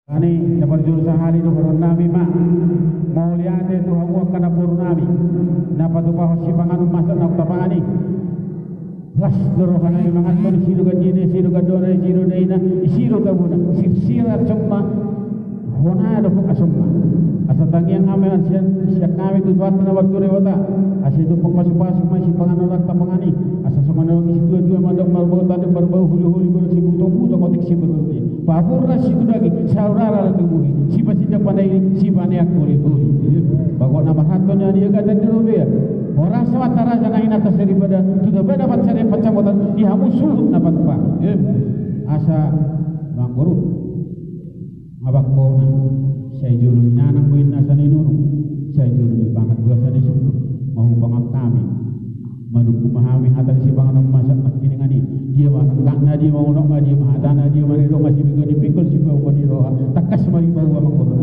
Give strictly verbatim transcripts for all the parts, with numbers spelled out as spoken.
Ani na parjolo sahali do horonnami ma. Mauliate tu hamu angka namboru nami na patupahon sipanganon masak na tapangani. Las do rohanami manganhon, isi do gandina, isi do gandona, isi do daina, isi do tabona. Sirsir asomma, hona do asomma. Asa tangiang hami sian, sian hami tu Tuhanta na martua Debata. Asa itumpak pasupasu ma sipanganon na tapangani. Asa songon na didok ni situatua, mandok marbau tandok, marbau holiholi, godang sibutongbuto, otik siberoti. Pamurnas situtu daging, saudara laho tubuhi, sipasindak pandaili, sipaneang holiholi. Bagot na marhalto na niagatan di robean. Horas ma hata raja na inanta saripada, tu taba na pansarian pansamotan, di hamu suhut na patupa. Asa, amangboru, abang kona, sai jolo ni nanang do inna asa ni nunung, sai jolo ni pangan do asa ni sungkun, ma hupangan hami. Manungkun ma hami hata ni sipanganon masak nangkiningan i. Dia ma angkatna, dia ma unokna, dia ma hatana, dia ma nidokna, sipiga ni pinggol, sipauma ni roha. Tangkas ma dipaua, amangboru.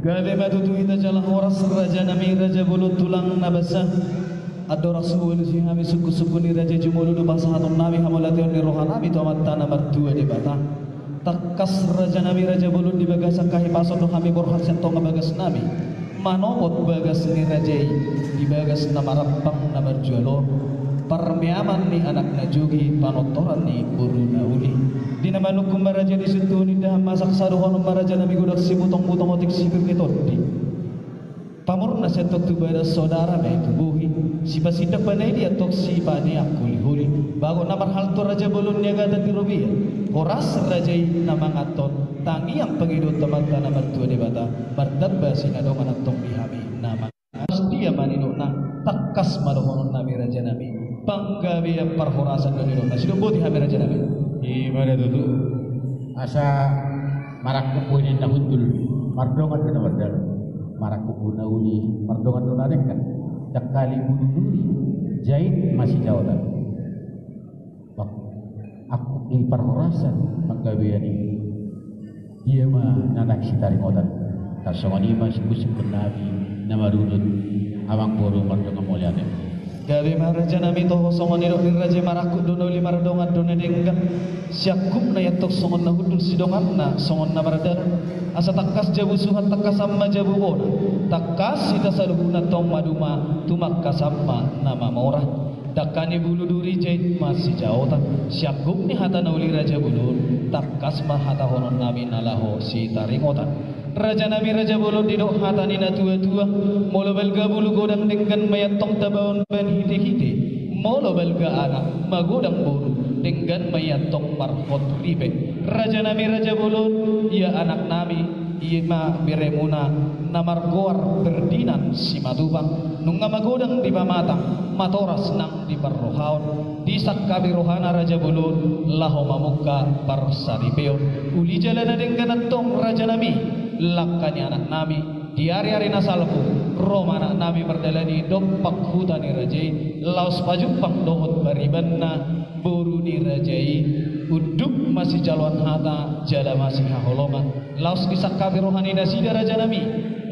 Gabe ma tutu hita jala horas, rajanami raja bolon, tulang na basa. Andorang so hualusi hami sungkunsungkun ni raja i, jumolo do pasahatonnami hamauliateon ni rohanami tu Amanta na martua Debata. Tangkas, rajanami raja bolon, di bagasan hahipason do hami borhat sian tonga bagasnami, manopot bagas ni raja i di bagas na marampang na marjual on, parmeaman ni anak na jogi, panortoran ni boru na uli. Di na manungkun ma raja i di suntuhon indahan masak, sadohonon ma, rajanami, godang sibutongbuto, otik sipir ni tondi. Pamurnas i antong tu badan, saudara ma i tu bohi, sipasindak pandaili antong, sipaneang holiholi. Bagot na marhalto, raja bolon, niagatan di robean. Horas raja i na manganhon, tangiang pangidoan tu Amanta na martua Debata, martamba sinadongan antong di hami na mangan. Dia ma nidokna, tangkas ma dohononnami, rajanami, panggabean parhorasan do nidokna. Sidok boti hami, rajanami. I ma da tutu. Asa marangkup bohi ninna hundul, mardongan do na mardalan. Marangkup bohi na uli, mardongan do na denggan. Dangkali bulu duri, jait masijaotan. Angkup ni parhorasan, panggabean i, dia ma na naeng sitaringotan. Tarsongon i ma sungkunsungkunnami na marudut, amangboru, mardongan mauliate. Gabe ma, rajanami, toho songon nidok ni raja i, marangkup do na uli, mardongan do na denggan. Siangkupna i antong songon na hundul, sidonganna songon na mardalan. Asa tangkas jabu suhat, tangkasan ma jabu bona. Tangkas hita saluhutna antong maduma, tumangkasan ma na mamora. Dangka ni bulu duri, jait masijaotan. Siangkup ni hata na uli, raja bolon, tangkas ma hatahononnami na laho sitaringotan. Rajanami raja bolon, didok hata ni na tuatua: Molo balga bulu, godang denggan ma i antong tabaon bahen hitehite. Molo balga anak, magodang boru, denggan ma i antong marhot ripe. Rajanami raja bolon, ia anaknami, i ma beremuna na margoar Ferdinand Simatupang, nunga magodang di pamatang, matoras nang di parrohaon, disangkapi rohana raja bolon laho mamungka parsaripeon. Uli jala na denggan antong, rajanami, langka ni anaknami. Di ariari na salpu, ro ma anaknami mardalani dompak huta ni raja i, laos pajumpang dohot paribanna boru ni raja i. Unduk masijaloan hata jala masihaholongan, laos disangkapi roha ni nasida, rajanami,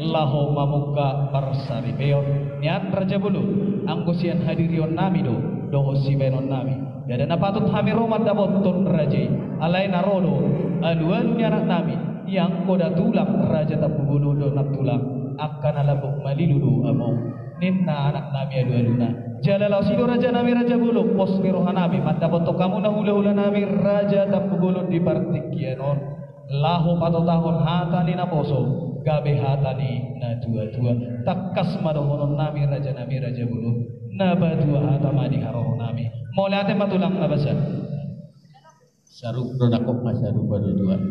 laho mamungka parsaripeon. Nian raja bolon, anggo sian hadirionnami do dohot sibahenonnami, ndada na patut hami ro mandapothon raja i. Alai na ro do alualu ni anaknami, ia angka da tulang, raja Tampubolon dohot nantulang, angka na lambok malilu do among, ninna anaknami alualuna. Jala laos i do, rajanami raja bolon, pos ni rohanami mandapothon hamu na hulahulanami raja Tampubolon di partingkian on, laho patotahon hata ni naposo, gabe hata ni na tuatua. Tangkas ma dohononnami, rajanami raja bolon, na patua hata ma di haroronami. Mauliate ma, tulang na basa. Sarup do nangkok, ma sarupa do tuan.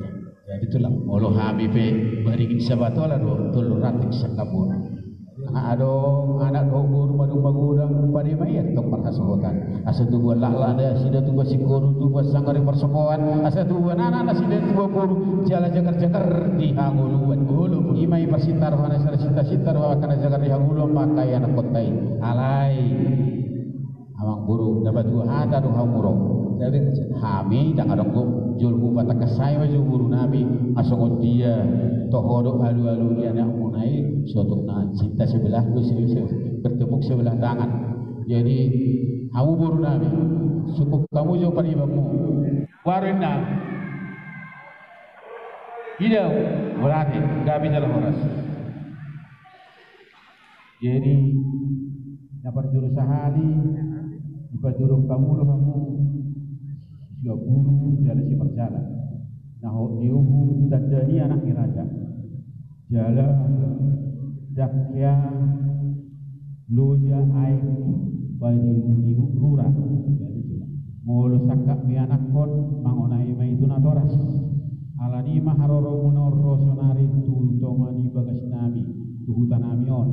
Jadi, tulang, molo hami pe baringin Sabatola do tolu ratik sangkapuna. Nga adong anak dohot boru madung magodang, pade ma i antong marhasohotan. Asa tubuan laklak nasida, tubuan singkoru, tubuan sanggar i parsopoan, asa tubuan anak nasida, tubuan boru jala jagar-jagar di hangoluan. Olo, i ma i parsinta rohana, sara sinta-sinta roha angka na jagar di hangoluan, mangkahi anakkonta i. Alai, amangboru, na patua hata do hamu ro. Hami ndang adong do jolo hupatangkas, sai ma jo borunami, asa songon dia toho do alualu ni anakmuna i, sotung na sinta sebelah do, se-, se-, bertepuk sebelah tangan. Jadi, hamu borunami, sungkup hamu jo paribanmu. Baru inna. Ida, berarti gabe jala horas. Jadi na parjolo sahali dipaturuk hamu do hamu siapulu jala siparjala. Na hot ni uhum tanda ni anak ni raja. Jala dangke loja aek bani huni hura. Molo sangkap mianakhon mangonai ma i tu natoras. Alani ma haroromuna on ro sonari tu tonga ni bagasnami tu hutanami on.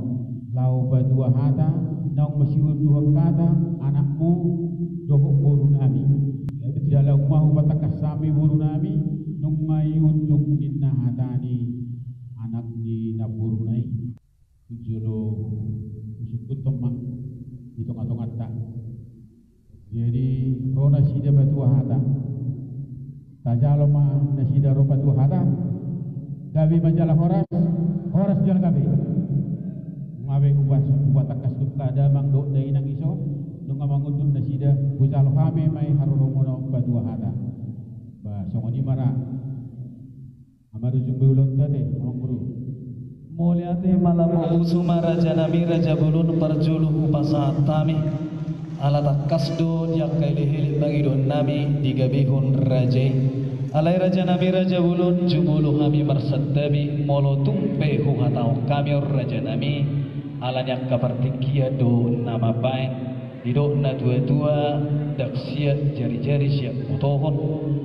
Laho patua hata naung masihunduhan hata anakmu dohot borunami. Jala nunga hupatangkas hami borunami nunga iunduk ninna hata ni anak ni namboruna i. Tu jolo husungkuthon ma di tongatonganta. Jadi ro nasida patua hata. Tajalo ma nasida ro patua hata. Gabe ma jala horas, horas jala gabe. Nunga be hupas hupatangkas tu angka damang dohot dainang i son. Nunga mangunduk nasida, hujalo hami ma i haroromuna on patua hata. Ba songon i ma ra. Amarujung be ulaonta te, amang boru. Mauliate ma, laho mamusu ma rajanami raja bolon parjolo hupasahat hami. Ala tangkas do di angka elekelek pangidoannami digabehon raja i. Alai rajanami raja bolon, jumolo hami marsantabi molo tung pe huhatahon hami on rajanami. Alani angka partingkian do na mambaen. Didok natuatua, ndang siat jarijari siat botohon,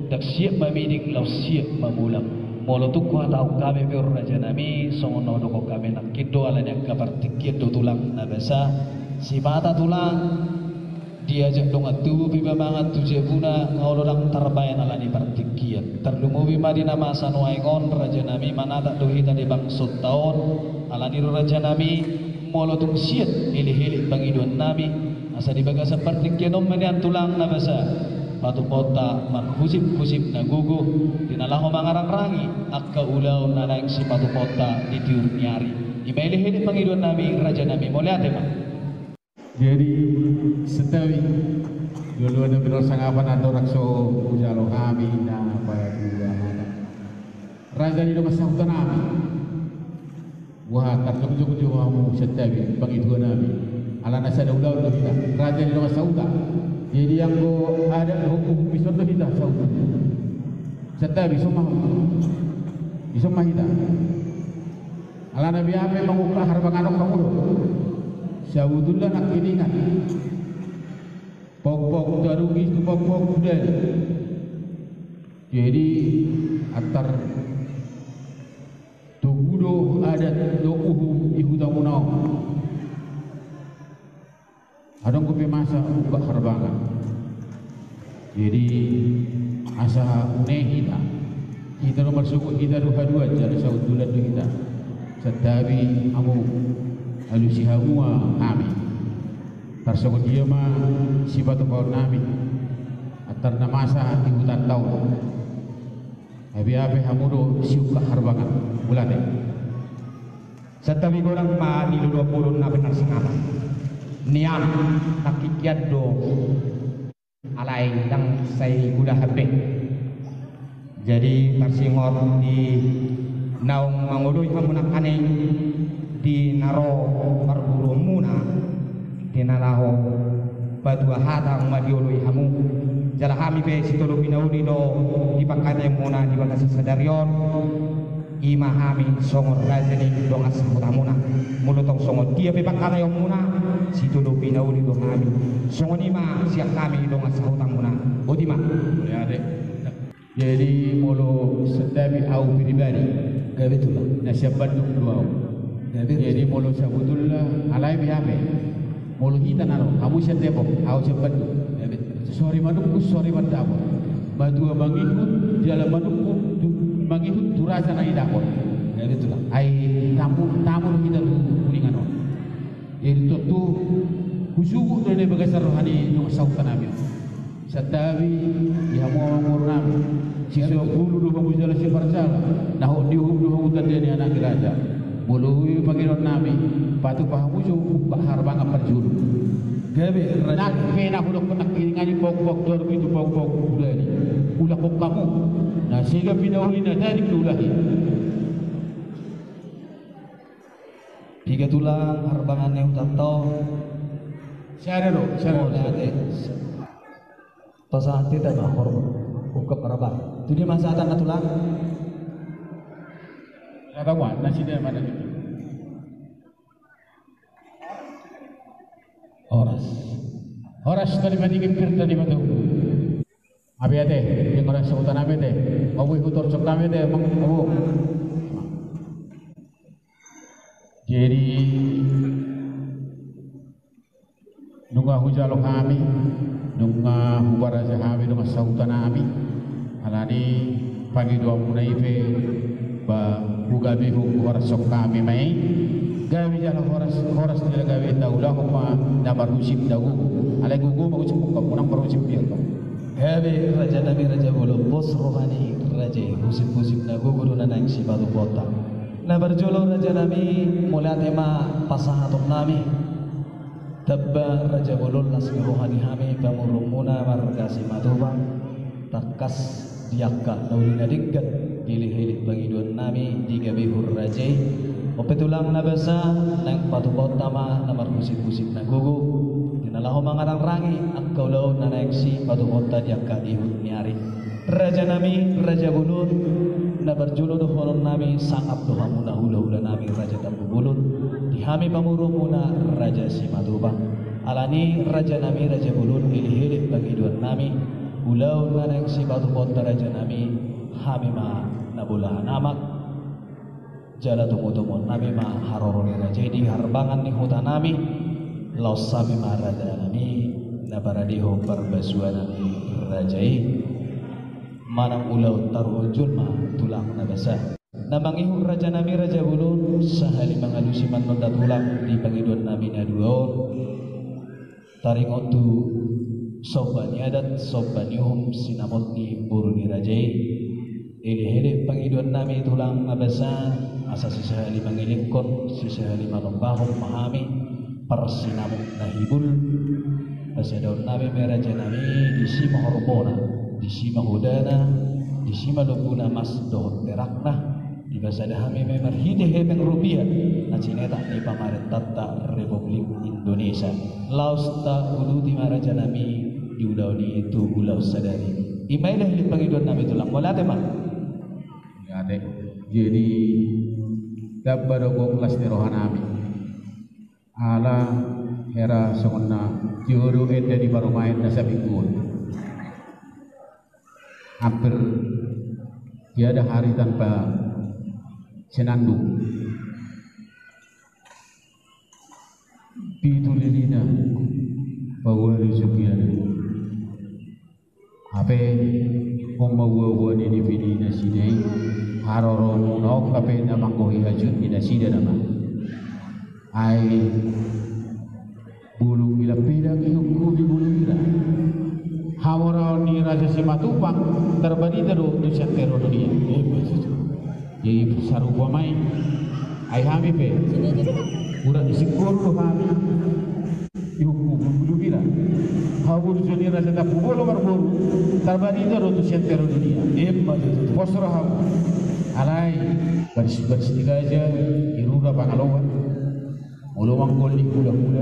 ndang siat mamiding laos siat mamulang. Molo tung huhatahon hami pe on rajanami, songon na hudokhon hami nangkin do, alani angka partingkian do tulang na basa. Sipata tulang, diajak dongan tubu pe pamangan tu jabuna, nga olo ndang tarbaen alani partingkian. Tarlumobi ma di na masa nuaeng on rajanami, manatap do hita di bangsonta on. Alani do rajanami, molo tung siat elekelek pangidoannami, asa di bagasan partingkian on ma nian tulang na basa patupaonta marhusiphusi na gogo, di na laho mangarangrangi angka ulaon na naeng sipatupaonta di tiur ni ari. I ma elekelek pangidoannami rajanami, mauliate ma. Jadi santabi, jolo na pinarsangapan andorang so hujalo hami na patua hata. Raja ni dongan sahutanami. Wah, tarjongjong jo hamu santabi, pangidoannami. Alana sada ulaon do hita, raja ni dongan sahuta. Jadi anggo adat dohot uhum, ison do hita sahuta. Santabi, ison ma hamu. Ison ma hita. Alana biape mangungkap harbangan on hamu do. Sabutulna nangkiningan. Paukpauk tu Arung i tu paukpauk tu Dali. Jadi antar togu do adat dohot uhum di hutamuna on. Adong dope masa ungkap harbangan. Jadi asa une hita, hita do marsogot, hita do haduan jala saundulan do hita. Santabi hamu, alusi hamu ma hami. Tarsogot dia ma sipatupaonnami antar na masa di hutanta on. Apiapi hamu do siungkap harbangan. Mauliate. Santabi godang ma di loloan bolon na pinarsangapan. Nian nangkiningan do. Alai ndang sai hudahan be. Jadi tarsingot di naung mangoloi hamu nangkaning di na ro parboruonmuna, di na laho patua hata ma dioloi hamu. Jala hami pe sitolopi na uli do di pangkataionmuna di bagasan sadari on. I ma hami songon raja ni dongan sahutamuna. Molo tong songon dia pe pangkataionmuna, sitolopi na uli do hami. Songon i ma sian hami dongan sahutamuna. Boti ma. Boleh ade. Jadi molo santabi au pribadi. Gabe tulang. Na sian Bandung do au. Gabe. Jadi molo sabutulna alai be hape. Molo hita na ro, hamu sian Depok, au sian Bandung. Gabe. Sori manungkun, sori mandapot. Matua mangihut, jala manungkun, tu, mangihut tu raja na didapot. Gabe tulang. Ai tamu, tamu do hita tu Kuningan on. Jadi tontu husuhut do na di bagasan roha ni dongan sahutanami. Santabi, di hamu amangborunami. Sisopulu do hamu jala siparjala. Na hot ni uhum do hamu tanda ni anak ni raja. Molo i pangidoannami, patupa hamu jo ungkap harbangan parjolo. Gabe, raja. Nangkin na hudokhon nangkiningan i paukpauk tu Arung i tu paukpauk tu Dali. Ulakhon hamu. Na Piga pinauli na tading do ulahi. Piga tulang harbangan ni hutanta on. Sada do, sada do. Mauliate. Pasahat hita ma horbo. Ungkap marba. Tu dia ma sahatanna tulang? Sada ma, nasida ma na. Horas. Horas tadi ma di gempir tadi ma tu. Abe ate, yang orang sahuta nami ate. Mau gue hutor sok kami ate, mau. Jadi, nunga hujalo hami, nunga hubaraja hami, nunga sahuta nami. Alani pangidoanmuna i pe, ba, hugabehon horas sok hami ma i. Gabe jala horas, horas jala gabe taulahon ma na marhusip na gogo. Alai gogo ma husip, unang marhusip biar. Gabe raja nami raja bolon, pos roha ni raja i, husip-husip na gogo do na naeng sipatupaonta. Na parjolo raja nami, mauliate ma pasahaton nami. Tamba raja bolon, las ni roha ni hami pamoruonmuna marga Simatupang. Tangkas di angka na uli na denggan, dielek-elek pangidoan nami digabehon raja i. On pe tulang na basa, naeng patupaonta ma na marhusip-husip na gogo, di na laho mangarangrangi angka ulaon na naeng sipatupaonta di angka ihut ni ari. Raja nami raja bolon, na parjolo dohonon nami, sangap do hamuna hulahula nami raja Tampubolon, di hami pamoruonmuna raja Simatupang. Alani raja nami raja bolon, elek-elek pangidoan nami, ulaon na naeng sipatupaonta raja nami, hami ma na bolahan amak. Jala tomutomuan nami ma haroro ni raja i di harbangan ni huta nami. Laos hami ma raja nami na paradehon parbasuanan ni raja i. Manang ulaon taruhon jolma, tulang na basa. Na mangihut raja nami raja bolon, sahali mangalusi manonda tulang di pangidoan nami na dua on. Taringot tu somba ni adat, somba ni uhum, sinamot ni boru ni raja i. Elek-elek pangidoan nami tulang na basa, asa sisahali mangelekhon, sisahali manombahon ma hami parsinamot na hibul. Pasadaon nami ma i raja nami, disi ma horbona, disi ma hodana, disi ma lombuna mas dohot perakna. Dipasada hami ma i marhite hepeng rupia na sinetak ni pamarentanta Republik Indonesia. Laos tauduti ma raja nami di ulaon i tu ulaon sadari. I ma i da elek pangidoan nami tulang, mauliate ma. Mauliate. Jadi tamba do gok las ni roha nami. Ala hera songon na tio do enda di parumaen na saminggu on. Hampir tiada hari tanpa senandung. Pitu lilina, paualu sukiana. Hape on ma uaua ni nipi ni nasida i, haroromuna on hape na manggohi hajut ni nasida nama. Ai bulung ilam pedang ihukumi bulung ira. Hamoraon ni Raja Simatupang tarbarita do tu siantero dunia. Jadi sarupa ma i. Ai hami pe urat ni singkoru do hami. Ihukumi bulung ira. Haburju ni Raja Tampubolon marboru tarbarita do tu siantero dunia. Emma tutu. Pos roham. Alai baris-baris ni gaja i rura pangaloan. Molo manggol ni hulahula,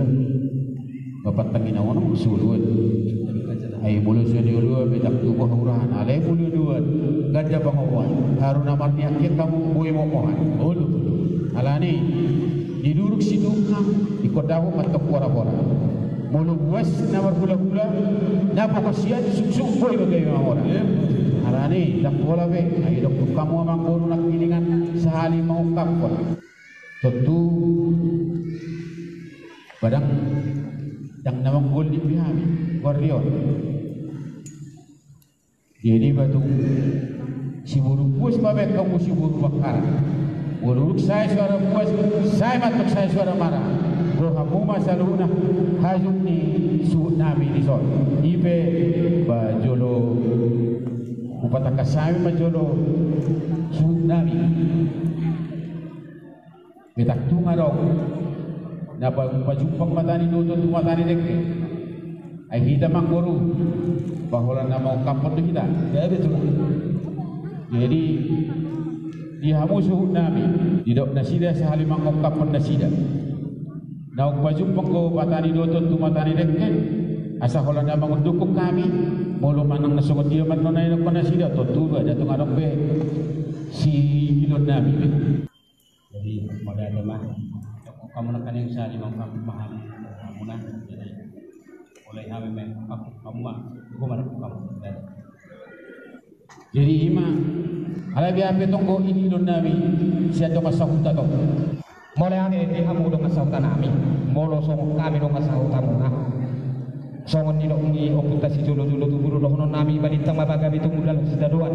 bapantang ina on ma so oloan. Ai molo so ni oloan, betak tubuh haurahan, alai molo oloan ganda pangomoan, haru na marniangkian hamu boi momohan. Olo. Alani diduruk situnga, ingkon dapot mantong pora-pora. Molo buas na marhulahula, na pokok sian suksuk boi ma gabe mamora. Alani ndang pola be, ai didok hamu amang boru nangkiningan sahali mangungkaphon. Tontu ba ndang, ndang na manggol ni hami goar ni on. Jadi ba tung siboru buas ma baen hamu siboru bangkara. Molo didok sae suara buas, sae mantong sae suara mara. Goar hamu ma saluhutna hajut ni suhut nami dison. I pe ba jolo hupatangkas hami ma jolo suhut nami. Betak tung adong na pa-, pajumpang mata ni doto tu mata ni dengke. Ai hita amang boru, ba holan na mangungkaphon do hita. Gabe tulang. Jadi, di hamu suhut nami, didok nasida sahali mangungkaphon nasida. Naung pajumpang do patani dohot tontu matani dengke, asa holan na mangundukon hami, molo manang na songon dia manang na idokkon nasida, tontu do, ndang tung adong be siilon nami be. Jadi, mauliate ma, hamu nangkaning sahali mangungkap ma hamu, hamu na, jadi, mulai hami ma, hamu ma, hamu ma, hamu ma. Jadi, i ma, alai beha pe tong do iilon nami sian dongan sahuta tong. Mauliate di hamu dongan sahuta nami, molo songon hami dongan sahuta muna. Songon nidok ni ompunta sijolo-jolo tubu do dohonon nami, balintang ma ba gabe tumundalhon sitadoan.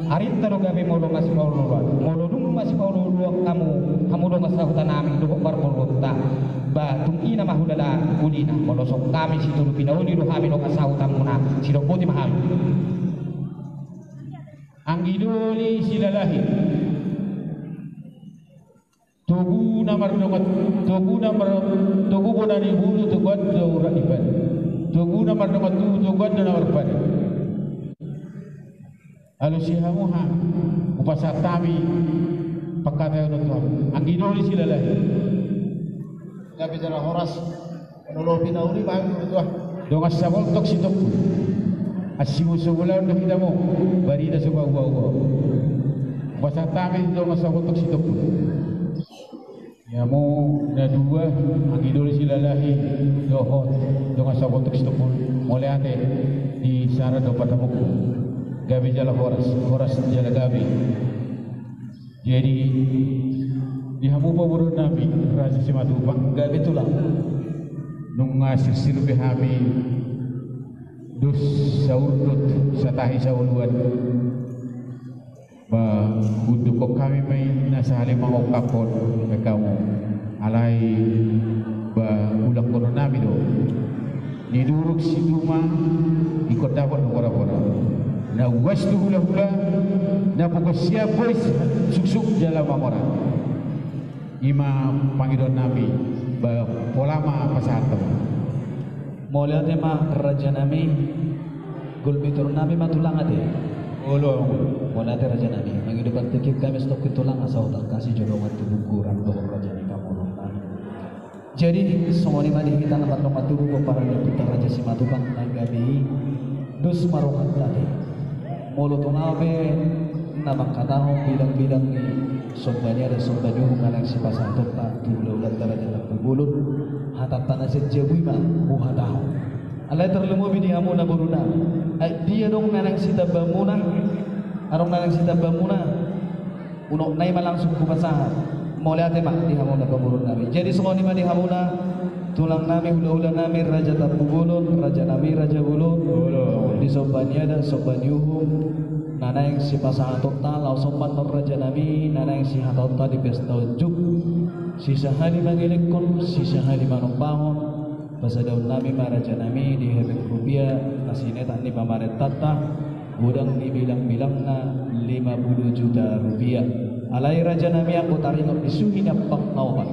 Arinta do gabe molo masipaolo-oloan. Molo dung masipaolo-oloan hamu, hamu dongan sahuta nami dohot parboruonta, ba tung ina ma hulala ulina, molo songon hami situtu pinauli do hami dongan sahuta muna, sidok boti ma hami. Anggi doli silalahi. Togu na mardongan, togu na mar-, togu bona ni bulu, togu do urat ni padi. Togu na mardongan tubu, togu do na marpadi. Alusi hamu ha, hupasahat hami pangkataion on tu hamu. Anggi doli silalahi. Gabe jala horas. Molo pinauli ma hami, Amangboru Tua. Dongan saboltok sitompul. Asi muse ulaon do hita mo, barita so paboa-boa. Hupasahat hami dongan saboltok sitompul. Ia hamu na dua, anggi doli silalahi dohot dongan saboltok sitompul. Mauliate di sada dohot patamungku. Gabe jala horas, horas jala gabe. Jadi, di hamu pamoruon nami, Raja Simatupang. Gabe tulang. Nunga sirsir be hami, dos saurdot, satahi saoloan. Ba, undukkon hami ma i na sahali mangungkaphon pe hamu. Alai, ba, ulangkonon nami do. Niduruk situma, ingkon dapot do hora-hora. Na uas tu hula-hula, na pogo sian bois, suksuk jala mamora. I ma pangidoan nami, ba, pola ma pasahathon. Mauliate ma raja nami, gulmitur nami ma tulang ate. Olo. Mauliate raja nami, mangido partingkian hami satongkin tulang asa hutangkasi jo dongan tubuku rap dohot raja ni pamoruon nami. Jadi, songon i ma di hita na mardongan tubu pomparan ni ompunta Raja Simatupang na gabe i, dos ma rohanta ate. Molo tung ahu pe na mangkatahon bilang-bilang ni somba ni adat somba ni uhum na naeng sipasahatonta tu hula-hulanta Raja Tampubolon, hatanta na sian jabu i ma huhatahon. Alai tarlumobi di hamu na boru nami. Ai dia adong na naeng sitambaanmuna, adong na naeng sitambaanmuna. Unokna i ma langsung hupasahat. Mauliate ma di hamuna pamoruon nami. Jadi songon i ma di hamuna tulang nami, hula-hula nami, Raja Tampubolon, raja nami, raja bolon. Olo. Di somba ni adat, somba ni uhum na naeng sipasahatonta, laos on ma annon raja nami, na naeng sihatahonta di pesta unjuk. Sisahali mangelekhon, sisahali manombahon. Pasadahon nami ma raja nami di hepeng rupia na sinetak ni pamarentanta, godang ni bilang-bilangna lima pulu juta rupia. Alai raja nami, anggo taringot di suhi ni ampang na opat,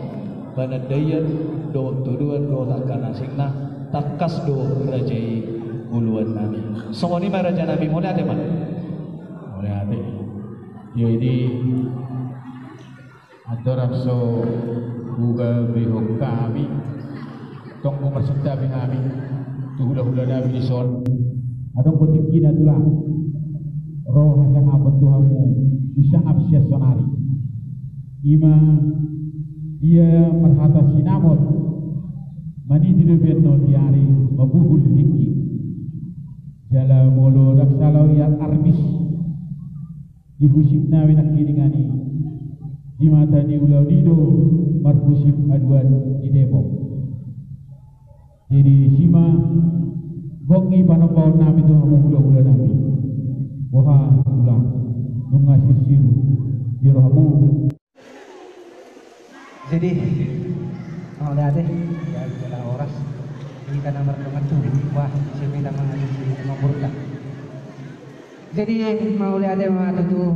panandaian dohot tuduan dohot angka na asingna, tangkas do raja i uluan nami. Songon i ma raja nami, mauliate ma. Mauliate. Jadi, andorang so hugabehon hami, tong do marsantabi hami tu hula-hula nami dison. Adong do tingkina tulang, ro hasangapon tu hamu, husangap sian sonari. I ma dia marhata sinamot, maniti do be annon di ari, mabuhul tingki. Jala molo ndang sala au, ia armis. Di husip nami nangkiningan i, di mata ni ulaon i do marhusip aduan ni Depok. Jadi disi ma gok ni panombahon nami tu hamu hula-hula nami. Boha tulang, nunga sirsir di rohamu. Jadi, mauliate, ya, jala horas. Hita na mardongan tubu, wah, siapa hita mangaji si amangboru ta. Jadi, mauliate ma tutu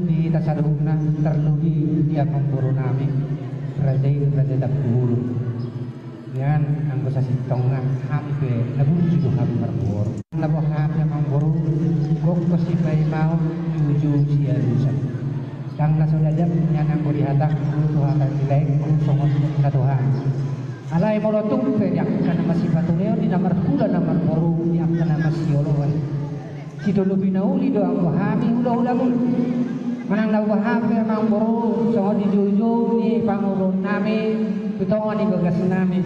di hita saluhutna, tarlobi di amangboru nami, raja i, Raja Tampubolon. Nian anggo sasintongna hami pe na burju do hami marboru. Na boha pe amangboru, Pos ni paimaon, jujur sialusan. Ndang na so dapot nian anggo dihatahon tu hata ni laengku songon na tuhan. Alai molo tung pe di angka na masipatureon, di na marhula na marboru, di angka na masioloan, sitolopi na uli do anggo hami hulahulamuna. Manang na boha pe amang boru, songon di joujou ni panguruonnami tu tonga ni bagasnami,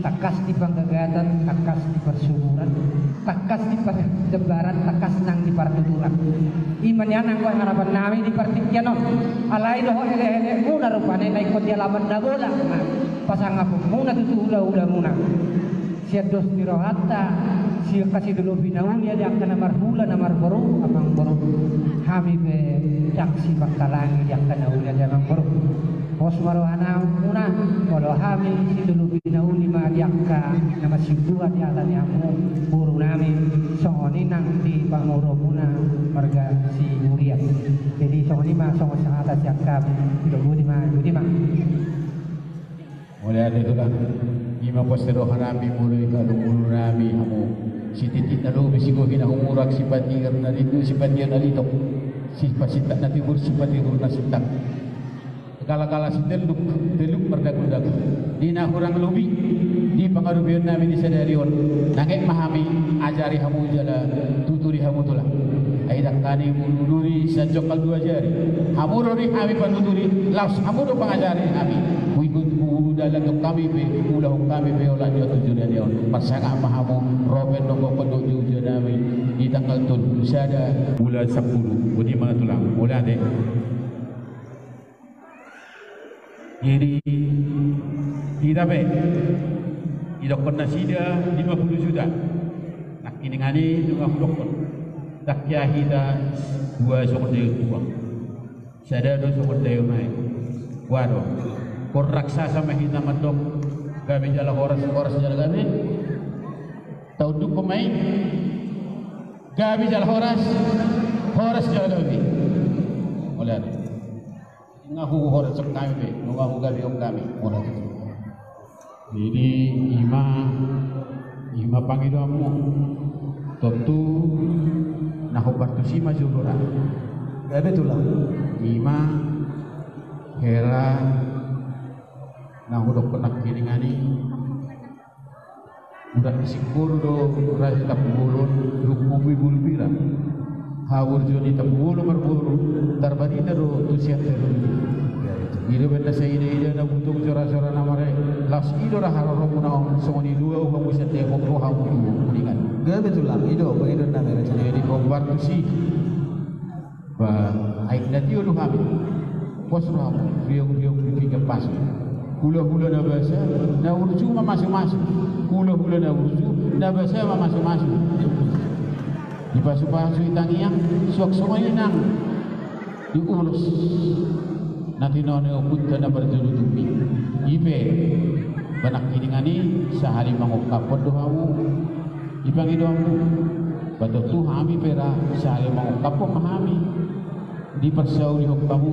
tangkas di panggagatan, tangkas di parsuburan, tangkas di parjembaran, tangkas nang di partuturan. I ma nian anggo harapannami di partingkian on. Alai dohot elekelekmuna rupani na ingkon di alaman na bolak ma pasangaponmuna tu hulahulamuna. Sian dos ni rohanta, sian angka sitolopi na uli di angka na marhula na marboru amang boru, hami pe ndang sipanghalangi di angka na uli di amang boru. Pos ma rohamuna, molo hami sitolopi na uli ma di angka na masiungguan di hata ni amang borunami, songon i nang di panguruonmuna marga Siburian. Jadi songon i ma, songon sahata sian hami. Boti ma, boti ma. Mauliate tulang. I ma pos ni rohanami molo i halumpulunami hamu. Sititi na lobi, sigohi na humurang, sipatir na lindu, sipatir na litok, sipasintak na tibur, sipatibur na sintang. Galagala sitelluk, telluk mardagundagun. Di na hurang lobi di pangadopionnami di sadari on, nang aek ma hami ajari hamu jala tuturi hamu tulang. Ai dangka ni bulu duri sian jongkal dua jari. Hamu do di hami panuturi, laos hamu do pangajari hami. Huihut hudalan do hami pe, huulahon hami pe olat ni on tu joloan ni on. Parsangap ma hamu ro pe nang gokhon dohot joujounami di tanggal tolu sada bulan sampulu. Boti ma tulang, mauliate. Jadi hita pe didokkon nasida lima puluh juta. Nangkiningan i nunga hudokkon, ndang hea hita dua songon daion tuak, sada do songon daion aek. Boha do? Hon raksasa ma hita mandok gabe jala horas, horas jala gabe. Taundukkon ma i, gabe jala horas, horas jala gabe. Mauliate. Nunga huhorashon hami be, nunga hugabehon hami. Jadi i ma, i ma pangidoanmu. Tontu na hombar tusi ma jolo ra. Gabe tulang. I ma hera na hudokkon nangkiningan i. Urat ni singkoru do raja Tampubolon, rungkupna i bulbira. Haburjuon ni Tampubolon marboru, tarbarita do tu sian terulu. I do umbahen na saidaida na butong, jorajora na mare, laos i do ra haroromuna on, songon i do au hamu sian Depok, ro hamu tu Kuningan. Gabe tulang, i do pangidoannami raja. Jadi hombar tusi. Ba aek na tio do hami. Pos rohamu, riongriong di pinggan pasu. Hulahula na basa, na burju mamasumasu. Hulahula na burju, na basa mamasumasu. Di pasupasu, di tangiang, suang songon i nang di ulos na tinodo ni ompunta na parjolo tumbi. I pe, ba nangkiningan i sahali mangungkaphon do hamu. I pangidoanmu, ba tontu hami pe ra sahali mangungkaphon ma hami. Diparsaulihon hamu.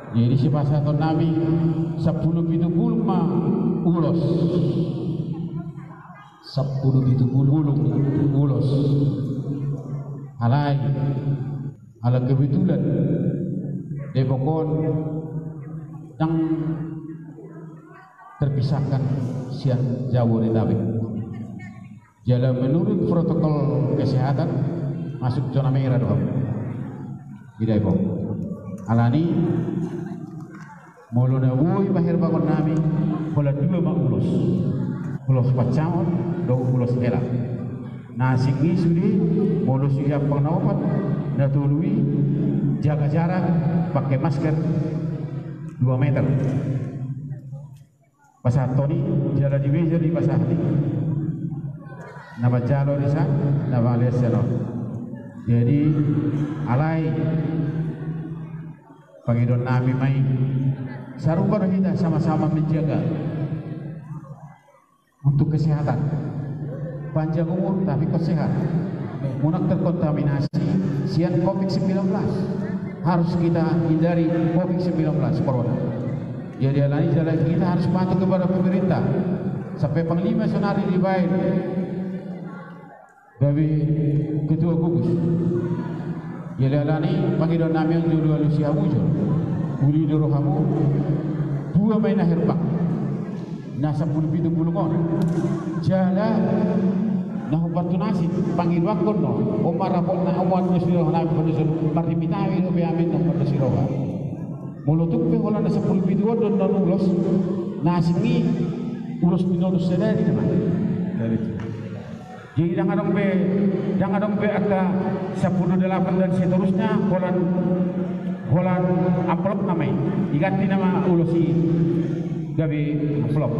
Jadi sipasahatonnami sampulu pitu bulung ma ulos. Sampulu pitu bulung ulos. Alai ala kebetulan Depok on ndang terpisahkan sian Jabodetabek. Jala menurut protokol kesehatan masuk zona merah do hamu. Di Depok. Alani molo na boi ma herbangonnami, holan dua ma ulos. Ulos pansamotan dohot ulos hela. Na asing i sude, molo siampang na opat, na tolu i jaga jarak, pakai masker dua meter. Pasahathon i jala di meja do dipasahat i. Na manjalo di san, na mangalean sian on. Jadi alai pangidoannami ma i, sarupa do hita sama-sama menjaga untuk kesehatan. Panjang umur tapi kok sehat. Unang terkontaminasi sian covid sembilan belas. Harus kita hindari covid sembilan belas, corona. Jadi alani jala kita harus patuh kepada pemerintah. Sampai panglima saonari dibaen Gabe ketua gugus. Jadi alani i pangidoan nami on jolo alusi hamu jo. Uli do rohamu. Dua ma i na herbang. Na sampulu pitu bulung on. Jala na hombar tu na asing pangidoan on do. On ma rapot na, on ma ulos ni roha nami, pado solu marhite hami do be amin na pado si roha. Molo tung pe holan na sampulu pitu on do na ulos, na asing i ulos ni na ulos sadari nama. Jadi ndang adong be, ndang adong be angka sampulu delapan dan seterusnya, holan, holan amplop nama i. Diganti nama ulos i gabe amplop.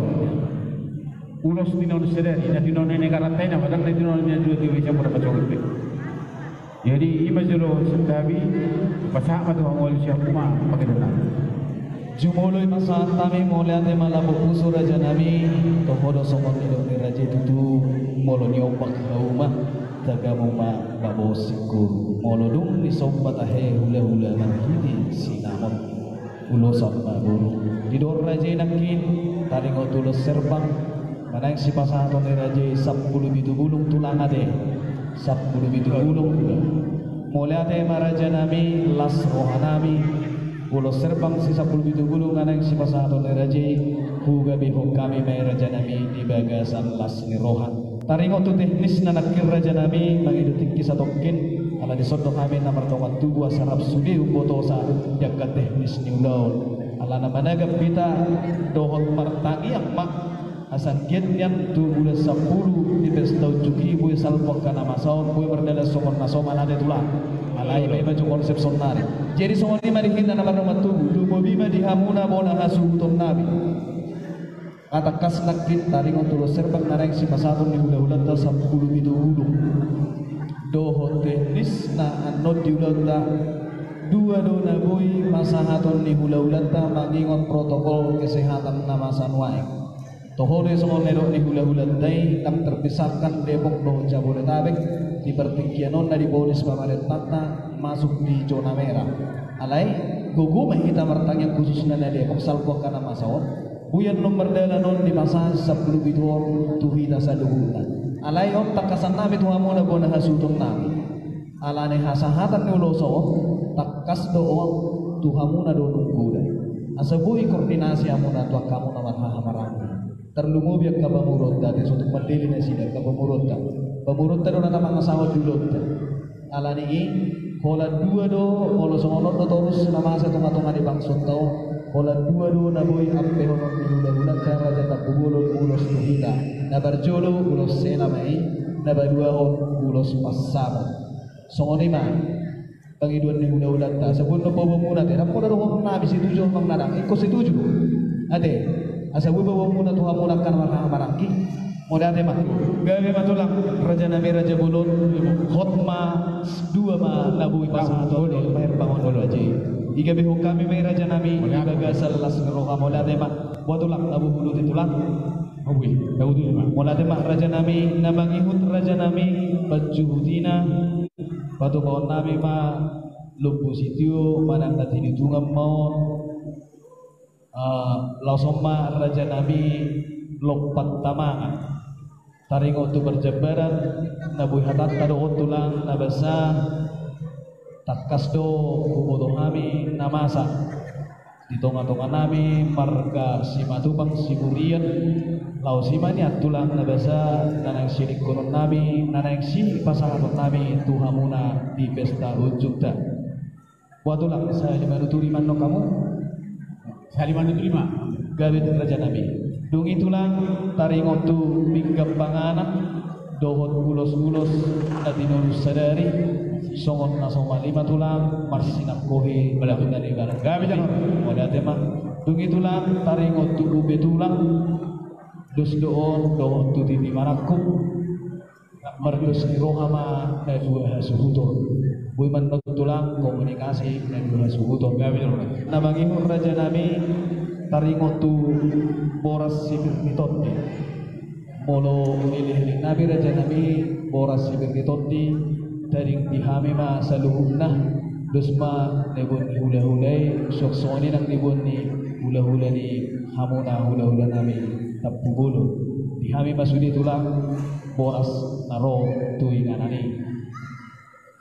Ulos ni na ulos sadari, na tinodo ni negaranta i nama, ndang na tinodo ni na dua tiga bisa mura paconget be. Jadi i ma jolo santabi, pasahat ma tu hamu alusi hamu ma pangidoan nami. Jumolo i pasahat hami, mauliate ma laho pusu raja nami. Toho do songon nidok ni raja i tutu, molo niombak hauma, tagamu ma baboa singkoru. Molo dung nisomba tahe hulahula marhite sinamot, ulosan ma boru. Didok raja i nangkin, taringot ulos serbang, na naeng sipasahaton ni raja i sampulu pitu bulung tulang ate. Sampulu pitu bulung. Mauliate ma raja nami, las roha nami. Ulos serbang si sampulu pitu bulung na naeng sipasahaton ni raja i, hugabehon hami ma i raja nami di bagasan las ni roha. Taringot tu teknisna nangkin raja nami, mangido tingki satongkin, ala dison do hami na mardongan tubu asa rap sude umbotosa di angka teknis ni ulaon. Ala na managap hita dohot martangiang ma, asa anggiat nian tu bulan sampulu di pesta unjuk i boi salpu angka na masa on, boi mardalan songon na somal ate tulang. Alai ma i ma jo konsep saonnari. Jadi songon i ma di hita na mardongan tubu, lumobi ma di hamuna bona hasuhuton nami. Tangkas nangkin taringot ulos serbang na naeng sipasahaton ni hulahulanta sampulu pitu bulung. Dohot teknisna annon di ulaonta, dua do na boi pasahaton ni hulahulanta mangingot protokol kesehatan na masa nuaeng. Toho do i songon na nidok ni hulahulanta i, ndang terpisahkan Depok dohot Jabodetabek, di partingkian on na diponis pamarentanta masuk di zona merah. Alai gogo ma hita martangiang khususna na Depok salpu angka na masa on. Boi annon mardalan on dipasahat sampulu pitu on tu hita saluhutna. Alai on tangkasan nami tu hamuna bona hasuhuton nami. Ala ni hasahatan ni ulos on, tangkas do on tu hamuna do nungkuda. Asa boi koordinasi hamuna tu angka hamuna marhahamaranggi. Tarlumobi angka pamoruonta, ate so tung mandele nasida angka pamoruonta. Pamoruonta do na tamangasahon di ulaonta. Ala ni i, holan dua do, molo songon on do torus na masa tongatonga ni bangsonta on, holan dua do na boi ampehonon ni hulahulanta Raja Tampubolon ulos tu hita. Na parjolo ulos hela ma i, na paduahon ulos pansamotan. Songon i ma pangidoan ni hulahulanta, asa boi annon paboaonmuna ate, ndang pola dohonon nami setuju amang na ndang, ingkon setuju do. Ate, asa boi paboaonmuna tu hamuna angka na marhahamaranggi. Mauliate ma. Gabe ma tulang, raja nami, raja bolon, hot ma, dua ma na boi pasahaton, paherbang on raja i. Digabehon hami ma i raja nami, di bagasan las ni roha, mauliate ma. Boa tulang, na boi huuduti tulang. Mauliate ma raja nami, na mangihut raja nami, panjuhutina, patupaon nami ma, lombu sitio, manang na tinitungan ma on. Ah, laos on ma raja nami lompan tamangan. Taringot tu parjambaran, na boi hatanta dohot tulang na basa, tangkas do huboto hami na masa. Di tongatonga nami marga Simatupang Siburian, laos i ma nian tulang na basa, na naeng silingkonon nami, na naeng sipasahaton nami tu hamuna di pesta unjukta. Boa tulang, sahali manuturi ma annon hamu. Sahali manuturi ma. Gabe raja nami. Dung i tulang, taringot tu pinggan panganan dohot ulos-ulos na tinonus sadari, songon na somal i ma tulang, marsinangkohi. Mauliate ma. Gabe jang. Mauliate ma. Dung i tulang, taringot tu upa tulang, dos do on dohot tu tintin marangkup. Mardos ni roha ma na dua hasuhuton. Boi ma annon tulang komunikasi na dua hasuhuton. Na mangihut raja nami taringot tu boras sipir ni tondi. Molo nilehon nami raja nami boras sipir ni tondi, tading di hami ma saluhutna, dos ma na boan ni hulahula i, suang songon i nang na boan ni hulahula ni hamuna hulahula nami Tampubolon. Di hami ma sude tulang boras na ro tu inganan i.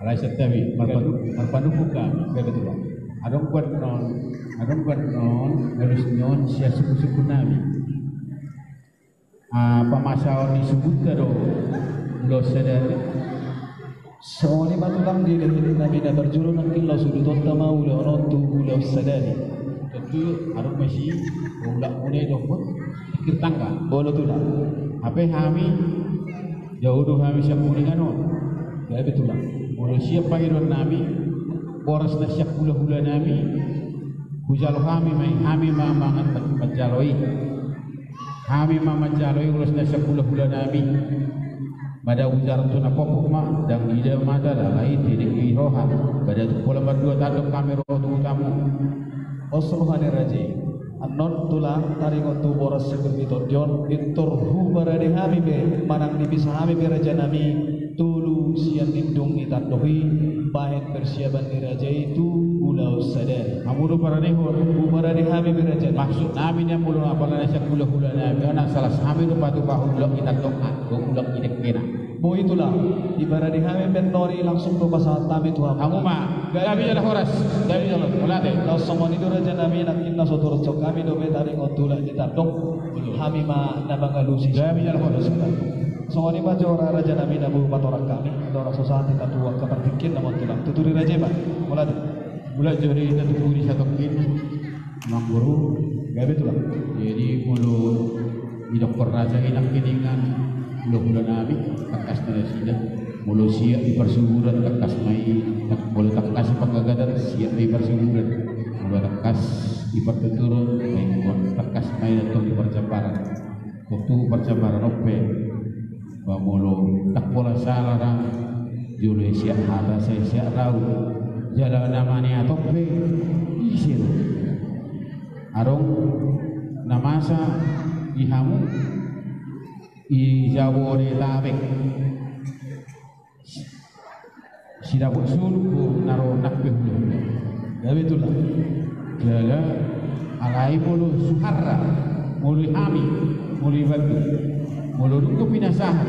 Alai santabi, marpandu-, marpanduhuk hami. Gabe tulang. Adong buat non, adong buat non, alus non, sian suku-suku nami. Ah, pamasaon ni suhut do, ulaon sadari. Songon i ma tulang di lehe nami na parjolo nangkin laos udutonta ma ulaon on tu ulaon sadari. Tontu, adong ma si, ulak muna i dohot, pikir tangga. Olo tulang. Hape hami, jauh do hami sian kuningan on. Gabe tulang. Molo sian pangidoan nami, boras na sian hula-hula nami, hujalo hami ma i, hami ma mangan manjalo i. Hami ma manjalo i ulos na sian hula-hula nami. Mada ujar tu na pokok ma, ndang ida mata dalai tidak i roha. Pada tu pola mardua tandok kami ro tu hutamu. Os roha ni raja i. Annon tulang taringot tu boras sian tondion, pintor huparade hami be, manang dipisa hami be raja nami, tolu sian indung ni tandok i, bahen persiapan ni raja i tu ulaon sadari. Hamu do paradehon. Huparade hami be raja nami. Maksud nami nian molo na pala na sian hula-hula nami, na salas hami do patupahon ulak ni tandok na, do ulak ni dengkena. Boi tulang, diparade hami be annon i langsung do pasahat hami tu hamu. Hamu ma, gabe jala horas, gabe jala horas, mauliate. Laos songon i do raja nami, nangkin na so turut hami dope taringot tu ulak ni tandok, hami ma na mangalusi. Gabe jala horas. Songon i ma jora raja nami na boi patorang hami, andorang so sahat hita tu angka partingkian nama tulang. Tuturi raja i ma, mauliate. Mulak jo di hita tu pudi satongkin, amang boru. Gabe tulang. Jadi molo didokkon raja i nangkiningan hula-hula nami, tangkas ma nasida. Molo siap di parsuburan tangkas ma i, tak-, molo tangkas di panggagadan siap ma i parsuburan. Molo tangkas di partuturon, baik, tangkas ma i antong di parjambaran. Tontu parjambaran on pe. Ba molo ndang pola sala ra, jolo i siap hata sai siap rau. Jala na maniat on pe ise do? Adong na masa di hamu i Jabodetabek. Sidapot solu do na ro nang pe hula-hula. Gabe tulang. Jala alai molo suhut ra, molo hami, molo i Bandung, molo dung do pinasahat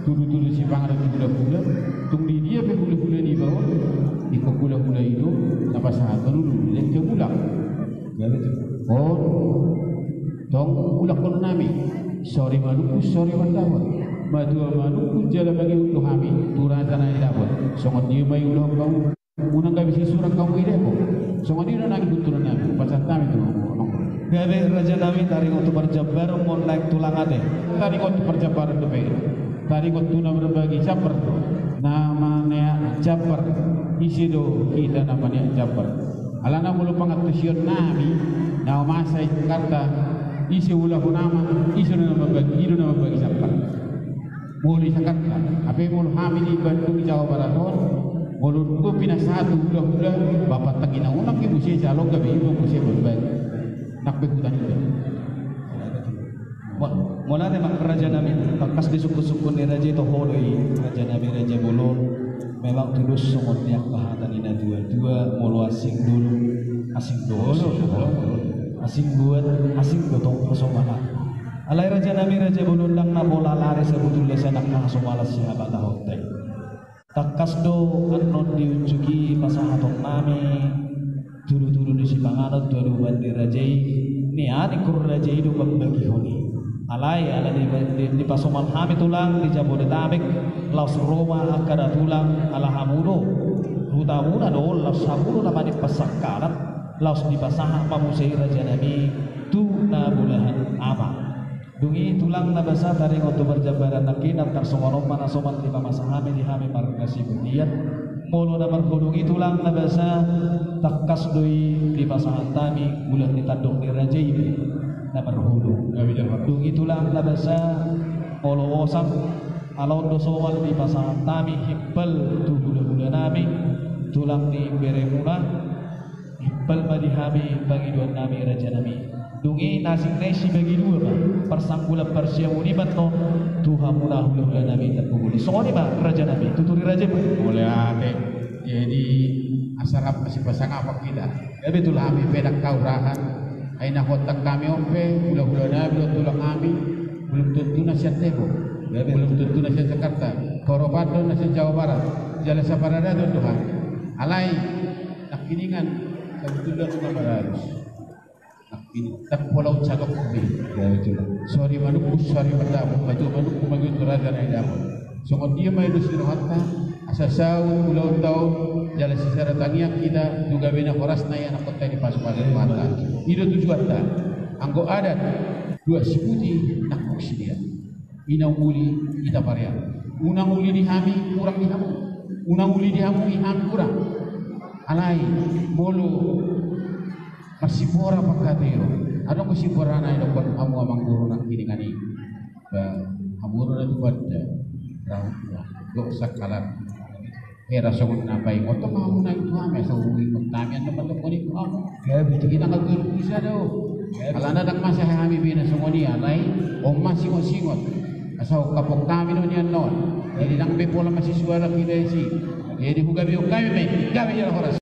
tudu-tudu sipanganon tu hula-hula, tung di dia pe hula-hula niba on, ingkon hula-hula i do na pasahaton ulaon i, lek jo mulak. Gabe tulang. On, tong ulakhon nami, sori manungkun, sori mandapot. Matua manungkun jala mangihut do hami tu raja na nidapot. Songon dia ma i ulakhon hamu. Unang gabe sisurak hamu i Depok. Songon i do nang ihuturan nami, pasahat nami tu hamu. Gabe raja nami, taringot tu parjambaran, molo naeng tulang ate. Taringot tu parjambaran dope. Taringot tu na marbagi jambar. Na maniat jambar. Ise do hita na maniat jambar? Alana molo pangantusion nami, na masa i Jakarta, ise ulakhon nama, ise do na mambagi, i do na mambagi jambar. Molo i Jakarta, hape molo hami di Bandung, Jawa Barat on, molo dung do pinasahat tu hula-hula, ba pantang i na unang i muse jalo gabe i muse marbagi. Nang pe huta niba. Mo-, mauliate ma raja nami, tangkas di sungkun-sungkun ni raja i toho do i, raja nami raja bolon, memang tudos songon ni angka hata ni na tua-tua, molo asing dolok, asing do. Olo, olo, olo. Asing buat, asing do tong hasomalan. Alai raja nami raja bolon, ndang na pola lari sabotulna sian angka hasomalan sihabatahonta i. Tangkas do annon di unjuk i pasahaton nami tudu-tudu ni sipanganon tu adopan ni raja i, nian ingkon raja i do mambagihon i. Alai ala di, di, dipasomal hami tulang di Jabodetabek, laos ro ma angka da tulang, ala hamu do, hutamuna do on, laos hamu do na manimpas sangkalan, laos dipasahat ma muse i raja nami tu na bolahan ama. Dung i tulang na basa, taringot tu parjambaran nangkinan, tarsongon on ma na somal dipamasa hami di hami marga Sibutian. Molo na marhudung i tulang na basa, tangkas do i dipasahat hami ulak ni tandok ni raja i be na marhudung. Dung i tulang na basa, molo osang, ala on do somal dipasahat hami himpal tu hula-hula nami, tulang ni beremuna. Himpal ma di hami pangidoan nami raja nami. Dung i na asing na i sibagi dua ma parsanggulan parsiamun i ma annon tu hamuna hula-hula nami tarpoguli. Songon i ma raja nami, tuturi raja i ma. Mauliate. Jadi asa rap ma sipasangapan hita. Gabe tulang. Hami pe ndang hau rahan. Ai na hotang hami on pe hula-hula nami do tulang hami. Belum tentu na sian Depok. Gabe. Belum tentu na sian Jakarta. Horopan do na sian Jawa Barat, jala saparadaton do hami. Alai nangkiningan, kebetulan na mararus. Nangkiningan, ndang pola unsadok be. Ya, betul. Sori manungkun, sori mandapot, matua manungkun, matua tu raja na nidapot. Songon dia ma i dos ni rohanta, asa saut ulaonta on, jala sisada tangiang hita, tu gabe na horas na i anakkonta i dipasupasu Tuhanta. I do tujuanta, anggo adat, dua siputi, nangkok sidia. Unang uli hita parean. Unang uli di hami, hurang di hamu. Unang uli di hamu, di hami hurang. Alai, molo marsiborat panghataion. Adong do siborat na didokkon hamu amang boru nangkiningan i. Ba, hamu do na tu banda. Raut, do sakalan. Hera songon na paingot ma hamu na i tu hami, asa huingot hami annon ma tongtong i tu hamu. Ya, betul. Hita nga tu bisa do. Ya, betul. Alana ndang masa hami be na songon i, alai on ma singot-singot. Asa hukapon hami do nian non. Jadi ndang be pola masisualan hita i si. Jadi hugabeon hami be, gabe jala horas.